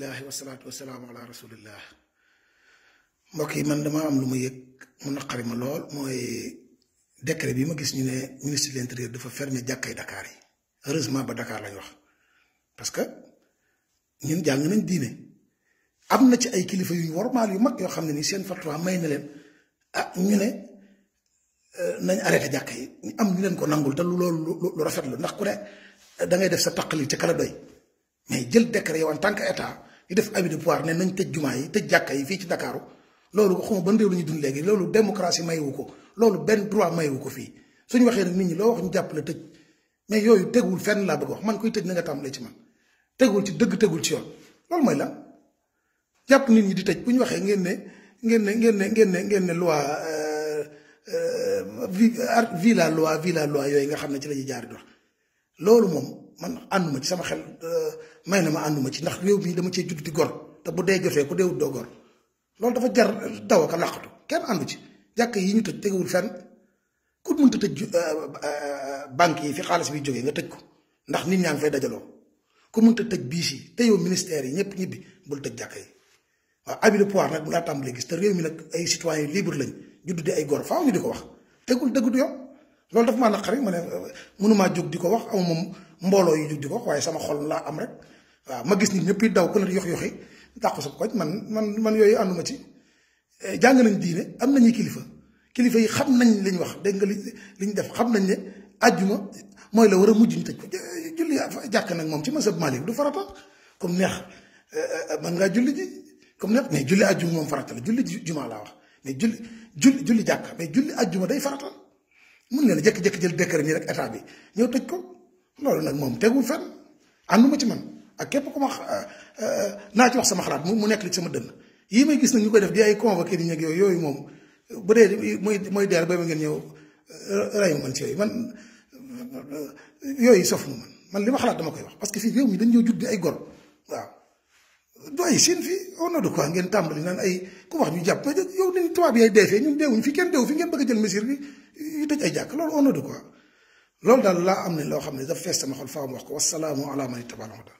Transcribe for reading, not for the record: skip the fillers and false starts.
alhamdulilah wasalaatu wasalaamu ala rasulillah mbokk yi man dama am lu ma yëg mu naqari ma lool mooy décret bi ma gis ñu ne ministre de l'intérieur dafa fermer jàkkay Dakar yi heureusement ba Dakar lañ wax parce que ñun jàng nañ diine am na ci ay kilifa yu wormaal yu mag yoo xam ne ni seen fatwa may na leen ñu ne nañ arrêté jàkka yi am ñu leen ko nangul te loolu lu rafet la ndax ku ne da ngay def sa taqali ci kala doy mais jël décret yow en tant que état di def abus de pouvoir ne nañ tëj jumaa yi tëj jàkka yi fii ci Dakaaru loolu xuma ban réew la ñuy dund léegi loolu démocratie mayewu ko loolu benn droit mayewu ko fii suñu waxee nag nit ñi loo wax ñu jàppale tëj mais yooyu tegul fenn laa bëgg wax man koy tëj na nga tàmbalee ci man tegul ci dëgg tegul ci yoon loolu mooy lan jàpp nit ñi di tëj bu ñu waxee ngeen ne loi vie la loi yooyu nga xam ne ci la ñuy jaar di wax loolu moom man ànduma ci sama xel may na ma ànduma ci ndax réew mi dama cee judd di gor te bu dee jotee ku deewut doo gor loolu dafa jar daw ak a làqatu kenn àndu ci jàkk yi ñu tëj tegewul fenn ku mënta tëj banque yi fi xaalis bi jógee nga tëj ko ndax nit ñaa ngi fay dajaloo ku mënta tëj biis yi te yow ministère yi ñëpp ñibbi bul tëj jàkk yi waaw abus de pouvoir nag bu laa tàmbalee gis te réew mi nag ay citoyens libre lañ judd di ay gor faaw ñu di ko wax tegul dëgg du yow loolu dafa maa naqari ma ne mënumaa jóg di ko wax amu moom mbooloo yu jóg di ko wax waaye sama xol laa am rek waaw ma gis nit ñëpp yi daw ku ne yoxi dàqu sa koñ man yooyu ànduma ci jàng nañ diine am nañuy kilifa yi xam nañ liñ wax dégg nga liñ def xam nañ ne àjjuma mooy la war a mujj ñu tëj ko julli jàkk nag moom ci mazhab Maalik du farata comme neex man ngaa julli ji comme neex mais julli àjjuma moom farata la julli juma laa wax mais julli jàkk mais julli àjjuma day farata mun leen jékki-jékki jël décret nii rek état bi ñëw tëj ko loolu nag moom tegul fenn ànduma ci man ak képp ku ma naa ci wax sama xalaat mu nekk li ci sama dënn yii may gis nag ñu koy def di ay convoqué ni ñeg yooyu moom bu dee mooy deer ba ma ngeen ñëw rey ma man ci yooyu man yooyu sof ma man li ma xalaat dama koy wax parce que fii réew mi dañ ñoo judd ay gor waaw doy seen fii au nom de quoi ngeen tàmbali naan ay ku wax ñu jàpp mais yow ni tubaab yi ay dee fee ñun deewuñ fi kenn deewu fi ngeen bëgg a jël mesure bi yu tëj ay jàkk loolu au nom de quoi loolu daal laa am ne loo xam ne daf fees sama xol faaw ma wax ko wasalaamu ala man ittabaal hudaa